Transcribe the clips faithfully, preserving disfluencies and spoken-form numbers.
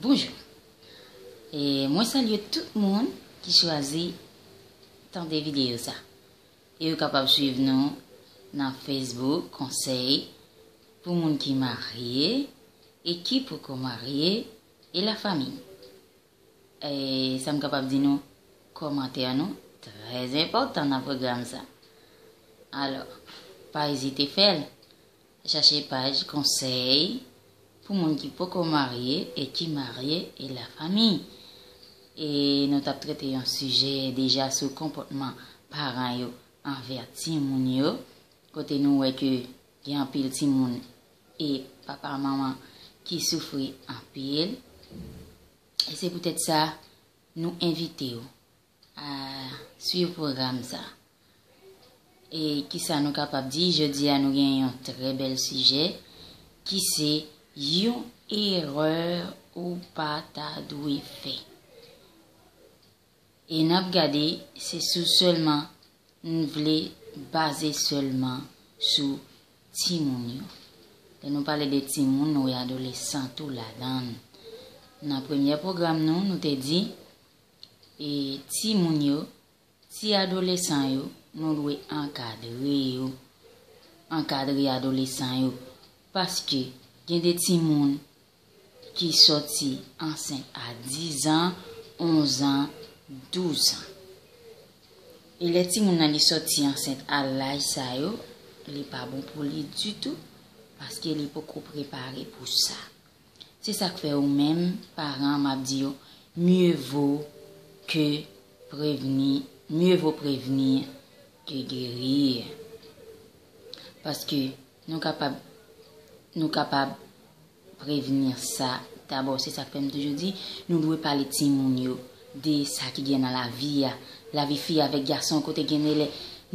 Bonjou. E mwen salye tout moun ki chwazi tande videyo sa. E yo kapab swiv nou nan Facebook, konsèy pou moun ki marye e ki poko marye e lafanmi. E sa m kapab di nou, kòmantè nou trè enpòtan nan pwogram sa. Alò, pa ezite fè l. Chache paj konsèy pou moun ki poko marye e ki marye e lafanmi. E nou t ap trete yon sijè deja sou konpòtman paran yo anvè timoun yo, kote nou wè ke gen anpil timoun e papa manman ki soufri anpil. E se poutèt sa, nou envite w a swiv pwogram sa. E kisa nou kapab di? Jodi a nou gen yon trè bèl sijè ki se yon erè ou pa ta dwe fè. E n ap gade, se sou sèlman, n vle baze sèlman sou timoun yo. Lè nou pale de timoun, nou wè adolesan tou ladan l. Nan premyè pwogram nou, nou te di, e timoun yo, ti adolesan yo, nou dwe ankadre yo. Ankadre adolesan yo. Paske gen de timoun ki sòti ansent a diz an, onz an, douz an. E lè timoun nan li sòti ansent a laj sa yo, li pa bon pou li ditou, paske li poko prepare pou sa. Se sa k fè ou menm, paran, m ap di w, mieux vaut que prévenir, mieux vaut prévenir que guérir. Paske nou kapab, nou kapab prevni sa dabò. Se sa k fè m toujou di, nou dwe pale timoun yo de sa ki gen nan lavi a. Lavi fi avèk gason, kote gen de lè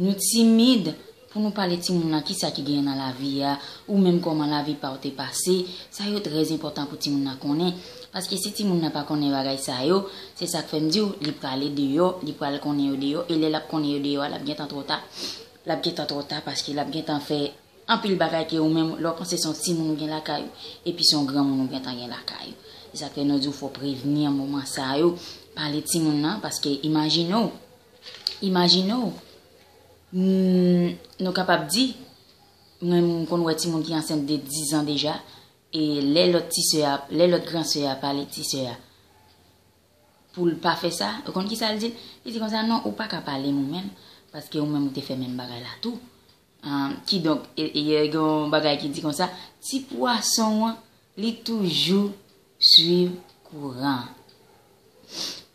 nou timid pou nou pale timoun nan kisa ki gen nan lavi a, ou menm kòman lavi pa w te pase. Sa yo trè enpòtan pou timoun nan konnen. Paske si timoun nan pa konnen bagay sa yo, se sa k fè m di w, li prale deyò, li pral konnen yo deyò, e lè l ap konnen yo deyò a, l ap gentan twò ta. L ap gentan twò ta paske l ap gentan fè anpil bagay ke ou menm, lè w panse se yon timoun ou gen lakay ou, epi se yon granmoun ou gentan gen lakay ou. Se sa k fè nou di w fò w prevni moman sa yo. Pale timoun nan, paske imajine w, imajine w, mm, nou kapab di, mwen m konn wè timoun ki ansent de diz an deja, e lè lòt ti sè a, lè lòt gran sè a pale ti sè a, pou l pa fè sa, ou konn kisa l di l? Li di konsa, "Non, ou pa ka pale m ou menm, paske ou menm ou te fè menm bagay la tou." Ah, kidonk, e, e, gen yon bagay ki di konsa, ti pwason an, li toujou swiv kouran.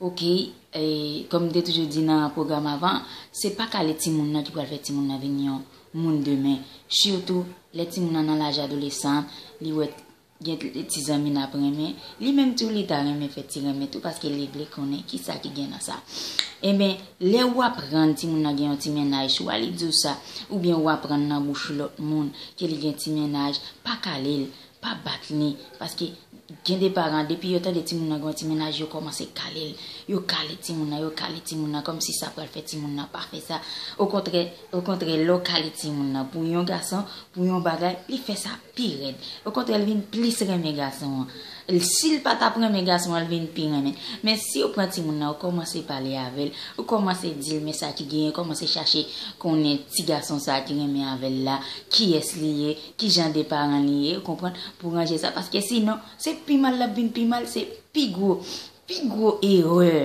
Oke, e, kòm m te toujou di nan pwogram avan, se pa kale timoun nan ki pral fè timoun nan vin yon moun demen. Sitou, lè timoun nan nan laj adolesan, li wè gen ti zanmi n ap renmen, li menm tou li ta renmen fè ti renmen tou, paske li vle konnen kisa ki gen nan sa. Enben, lè w aprann timoun nan gen yon ti mennaj, swa li di w sa, oubyen w aprann nan bouch lòt moun ke li gen ti mennaj, pa kale l, pa bat li, paske gen de paran, depi yo tande timoun nan gen yon ti mennaj, yo kòmanse kale l, yo kale timoun nan, yo kale timoun nan, kòmsi sa pral fè timoun nan pa fè sa. Okontrè, okontrè, lè w kale timoun nan pou yon gason, pou yon bagay, li fè sa pi rèd. Okontrè, l vin plis renmen gason an. L, si l pa t ap renmen gason an, l vin pi renmen. Men si w pran timoun nan, ou kòmanse pale avè l, ou kòmanse di l, men sa ki genyen, kòmanse chache konnen ti gason sa ki renmen avè l la, kiyès li ye, ki jan de paran li ye, ou konprann, pou ranje sa, paske sinon, se pi mal l ap vin pi mal, se pi gwo, pi gwo erè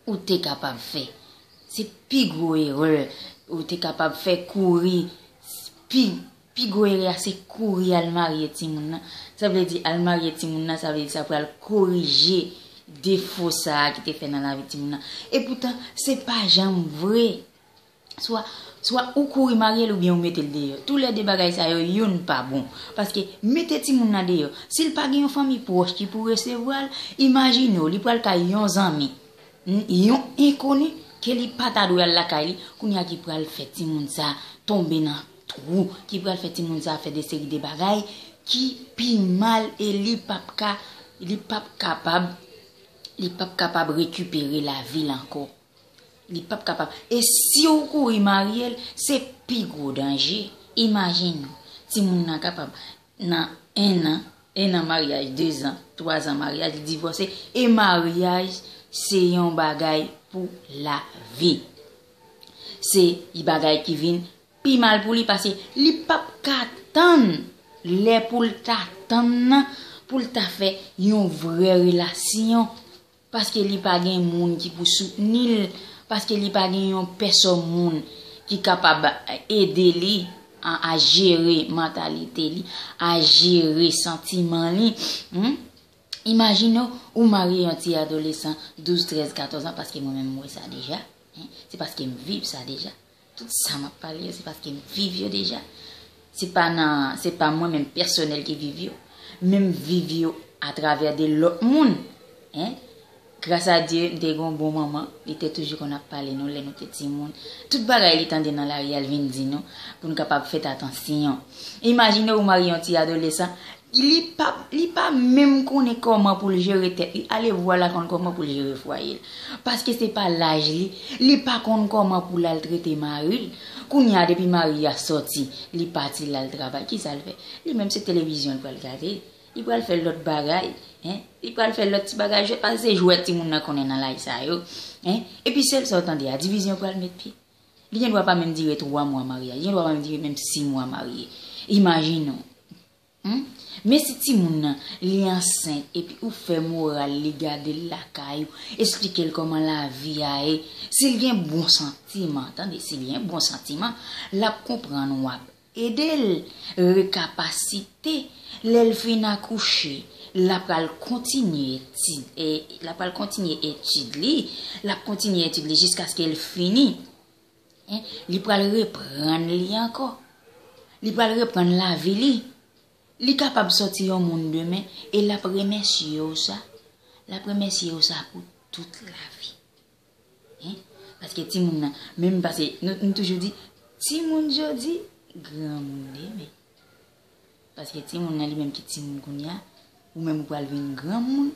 ou te kapab fè. Se pi gwo erè ou te kapab fè, kouri. Pi, pi gwo erè a, se kouri al marye timoun nan. Sa vle di, al marye timoun nan, sa vle di sa pral korije defo sa a ki te fè nan lavi timoun nan. Epoutan, se pa janm vre. Swa, swa ou kouri marye l oubyen ou mete l deyò. Toulède bagay sa yo, youn pa bon. Paske mete timoun nan deyò, si l pa gen yon fanmi pwòch ki pou resevwa l, imajine w, li pral kay yon zanmi, hmm, yon enkoni ke li pa ta dwe al lakay li, kounye a ki pral fè timoun sa tonbe nan twou, ki pral fè timoun sa fè de seri de bagay ki pi mal e li p ap ka, li p ap kapab, li p ap kapab rekipere lavi l ankò. Li p ap kapab. E si w kouri marye l, se pi gwo danje. Imajine w, timoun nan kapab, nan en an, en an maryaj, de zan, twa zan maryaj, li divòse. E maryaj, se yon bagay pou lavi. Se yon bagay ki vin pi mal pou li, paske li p ap ka tann lè pou l ta tann nan, pou l ta fè yon vrè relasyon, paske li pa gen moun ki pou soutni l, paske li pa gen yon pèsòn moun ki kapab ede li a, a jere mantalite li, a jere santiman li. Hmm? Imajine w, ou marye yon ti adolesan douz, trèz, katòz an, paske mwen menm m wè sa deja. Hein? Se paske m viv sa deja. Tout sa m ap pale yo, se paske m viv yo deja. Se pa nan, se pa mwen menm pèsonèl ki viv yo, men m viv yo atravè de lòt moun. Hein? Gras a Dye, m te gen yon bon manman, li te toujou konn ap pale nou lè nou te timoun. Tout bagay li tande nan lari a, l vin di nou, pou nou kapab fè atansyon. Imajine ou marye yon ti adolesan, li pa, li pa menm konnen kòman pou l jere tèt li, alevwa l a konn kòman pou l jere fwaye l. Paske se pa laj li, li pa konn kòman pou l al trete mari l. Kounye a, depi mari a sòti, li pati, l al travay, kisa l fè? Li menm se televizyon l pral gade, li pral fè lòt bagay, hein? Li pral fè lòt ti bagay jwèt, paske se jwèt timoun nan konnen nan laj sa yo, hein? Epi sèl sa w tande a, divizyon pral met pye. Li gen dwa pa menm dire twa mwa maryaj, li gen dwa pa menm dire menm sis mwa marye. Imajine w. Hmm? Men si timoun nan, li ansent, epi ou fè moral li, gade l lakay ou, esplike l kòman lavi a ye. Si l gen bon santiman, tande, si l gen bon santiman, l ap konprann w ap ede l rekapasite. Lè l fin akouche, l ap pral kontinye etid, e, l ap pral kontinye etid li, l ap kontinye etid li jiskaske l fini. Hein? Li pral reprann li ankò. Li pral reprann lavi li. Li kapab sòti yon moun demen e l ap remèsye w sa. L ap remèsye w sa pou tout lavi. Hein? Paske timoun nan, menm paske nou, nou toujou di, timoun jodi, granmoun demen. Paske timoun nan li menm ki timoun kounye a, ou menm ou pral vin granmoun,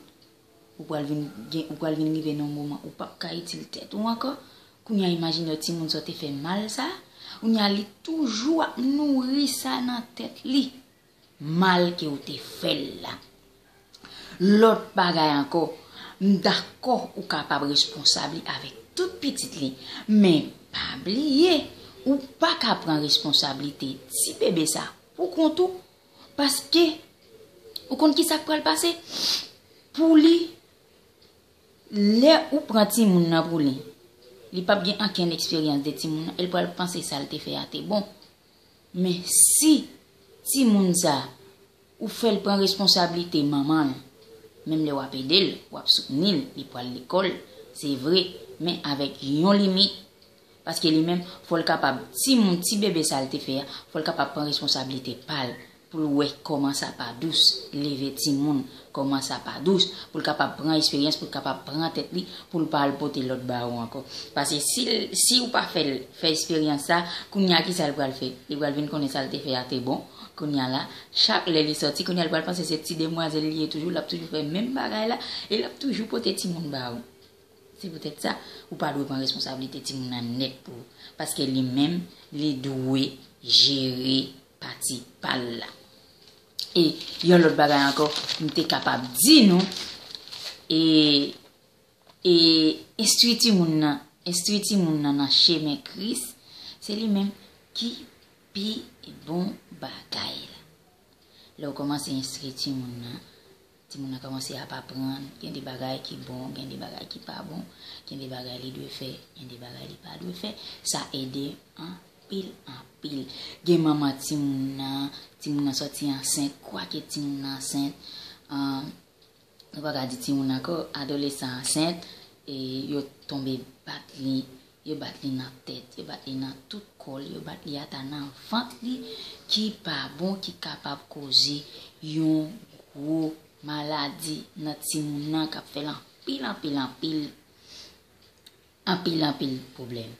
ou pral vin gen, ou pral vin rive nan yon moman ou p ap ka itil tèt ou ankò. Kounye a, imajine w timoun sa w te fè mal sa, kounye a li toujou ap nouri sa nan tèt li. Mal ke w te fè l la. Lòt bagay ankò, m dakò ou kapab responsab li avèk tout pitit li, men pa bliye, ou pa ka pran responsablite ti bebe sa pou kont ou, paske ou konn ki sa k pral pase? Pou li, lè ou pran timoun nan pou li, li p ap gen ankenn eksperyans de timoun nan, e l pral panse sa l te fè a te bon. Men si timoun sa, ou fè l pran responsablite manman l, menm lè w ap ede l, w ap soutni l, li pral lekòl, se vre, men avèk yon limit. Paske li menm, fò l kapab, timoun, ti bebe sa l te fè a, fò l kapab pran responsablite pa l, pou l wè kòman sa pa dous, leve timoun, kòman sa pa dous, pou l kapab pran eksperyans, pou l kapab pran tèt li, pou l pa al pote lòt ba ou ankò. Paske si l, si ou pa fè l fè eksperyans sa, kounye a ki sa l pral fè? Li pral vin konnen sa l te fè a te bon. Kounye a la, chak lè li sòti, kounye a l pral panse se ti demwazèl li ye toujou, l ap toujou fè menm bagay la, e l ap toujou pote timoun ba ou. Se poutèt sa, ou pa dwe pran responsablite timoun nan nèt pou ou. Paske li menm, li dwe jere pati pa l la. E yon lòt bagay ankò, m te kapab di nou, e, e enstwi timoun nan, enstwi timoun nan nan chemen Kris, se li menm ki pi bon bagay la. Lè w kòmanse enstwi timoun nan, timoun nan kòmanse ap aprann, gen de bagay ki bon, gen de bagay ki pa bon, gen de bagay li dwe fè, gen de bagay li pa dwe fè. Sa ede anpil, anpil. Gen manman timoun nan, timoun nan sòti ansent, kwake timoun nan ansent, an, nou pa ka di timoun ankò, adolesan ansent, e yo tonbe bat li, yo bat li nan tèt, yo bat li nan tout kò l, yo bat li ata nan vant li, ki pa bon, ki kapab koze yon gwo maladi nan timoun nan, k ap fè l anpil, anpil, anpil, anpil, anpil pwoblèm.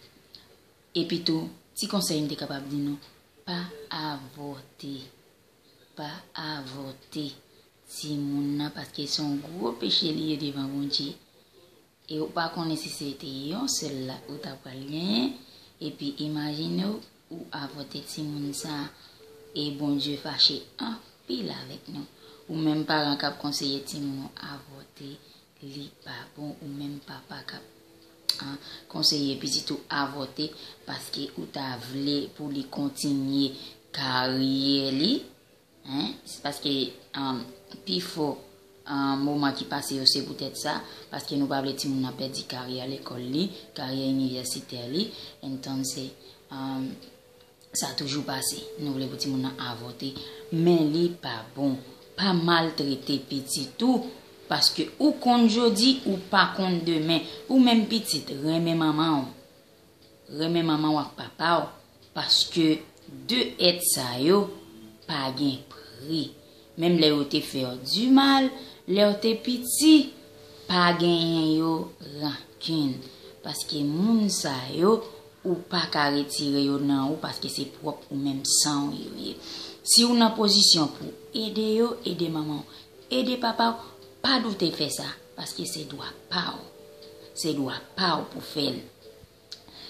Epi tou, ti konsèy m te kapab di nou, pa avòte. Pa avòte timoun nan, paske se yon gwo peche li ye devan Bondye. E ou pa konnen si se te yon sèl la ou ta pral genyen. Epi imajine w, ou avòte timoun sa, e Bondye fache anpil avèk nou. Ou menm paran k ap konseye timoun ou avòte, li pa bon. Ou menm papa k ap, ah, konseye pitit ou avòte paske ou ta vle pou li kontinye karyè li, en, se paske, ah, pifò, ah, moman ki pase yo se poutèt sa, paske nou pa vle timoun nan pèdi karyè lekòl li, karyè inivèsitè li, entonse, ah, sa toujou pase. Nou vle pou timoun nan avòte, men li pa bon. Pa maltrete pitit ou, paske ou konn jodi, ou pa konn demen. Ou menm pitit, renmen manman w. Renmen manman w ak papa w, paske de èt sa yo pa gen pri. Menm lè yo te fè w di mal, lè w te piti, pa genyen yo rankin. Paske moun sa yo, ou pa ka retire yo nan ou, paske se pwòp ou menm san w yo ye. Si w nan pozisyon pou ede yo, ede manman w, ede papa w, pa doute fè sa, paske se dwa pa w. Se dwa pa w pou fè l.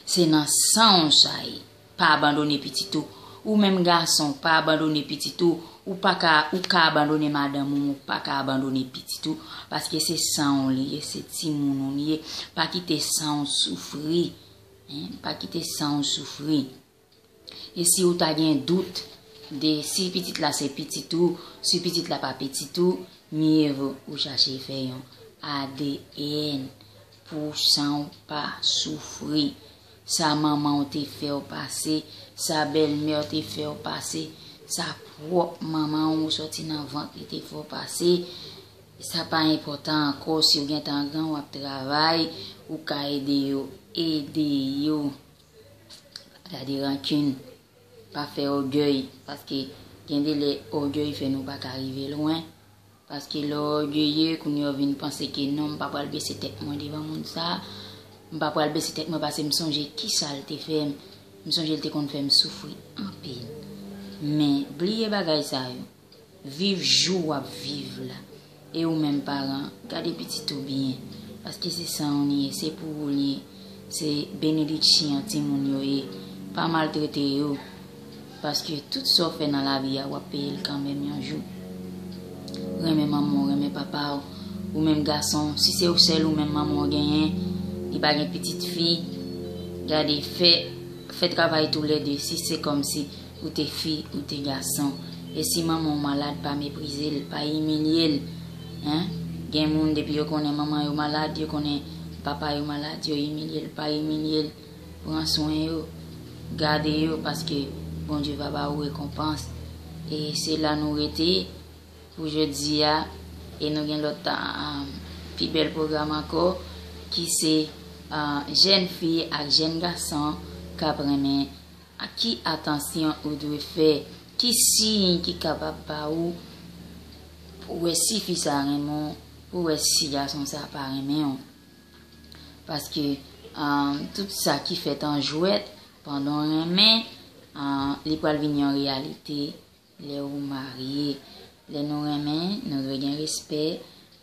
Se nan san w sa ye. Pa abandone pitit ou. Ou menm gason, pa abandone pitit ou. Ou pa ka, ou ka abandone madanm ou, men ou pa ka abandone pitit ou. Paske se san w li ye, se timoun ou li ye. Pa kite san w soufri. En, pa kite san w soufri. E si ou ta gen dout de si pitit la se pitit ou, si pitit la pa pitit ou, mye vo ou chache fè yon A D N pou san w pa soufri. Sa manman w te fè w pase, sa bèlmè w te fè w pase, sa pwòp manman w sòti nan vant li te fè w pase, sa pa enpòtan ankò. Si w gentan gran, w ap travay, ou ka ede yo, ede yo. Pa gade rankin, pa fè ògèy, paske gen de lè ògèy fè nou pa ka rive lwen. Paske lè w ògeye, kounye a w vin panse ke non, m pa pral bese tèt mwen devan moun sa a. M pa pral bese tèt mwen paske m sonje kisa l te fè m. M sonje l te konn fè m soufri anpil. Men, bliye bagay sa yo. Viv jou w ap viv la. E ou menm paran, gade pitit ou byen. Paske se san w li ye, se pou ou li ye. Se benediksyon timoun yo ye. Pa maltrete yo. Paske tout sa w fè nan lavi a, w ap peye l kanmenm yon jou. Renmen manman w, renmen papa w. Ou menm gason, si se ou sèl ou menm manman w genyen, li pa gen pitit fi, gade, fè, fè travay toulède, si se kòmsi ou te fi, ou te gason. E si manman w malad, pa meprize l, pa imilye l. En? Gen moun, depi yo konnen manman yo malad, yo konnen papa yo malad, yo imilye l, pa imilye l. Pran swen yo, gade yo, paske Bondye va ba ou rekonpans. E se la nou rete pou jodi a, e nou gen lòt, ah, pi bèl pwogram ankò, ki se, ah, jèn fi ak jèn gason k ap renmen, a ki atansyon ou dwe fè, ki siy ki kapab ba ou pou wè si fi sa renmen w, pou wè si gason sa pa renmen w. Paske, ah, tout sa ki fèt an jwèt, pandan w renmen, ah, li pral vin yon reyalite lè ou marye. Lè nou renmen, nou dwe gen respè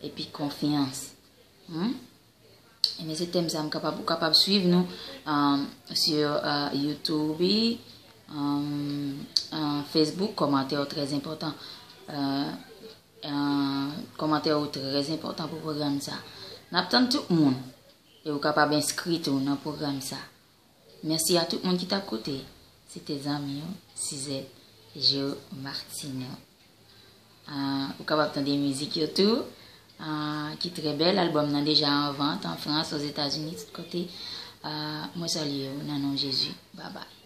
epi konfyans. Hmm? Ebyen, se tèm sa m kapab, ou kapab swiv nou, ah, sur, ah, YouTube, ah, ah, Facebook, kòmantè yo trè enpòtan. Ah, ah, kòmantè yo trè enpòtan pou pwogram sa. N ap tann tout moun. E ou kapab enskri tou nan pwogram sa. Mèsi a tout moun ki t ap koute. Se te zanmi w, Suzette Jo Martineau. Ah, ou kapab tande mizik yo tou, ah, ki trè bèl. Albòm nan deja an vant an Frans, Ozetazini, tout kote. Ah, mwen salye w nan non Jezi. Babay.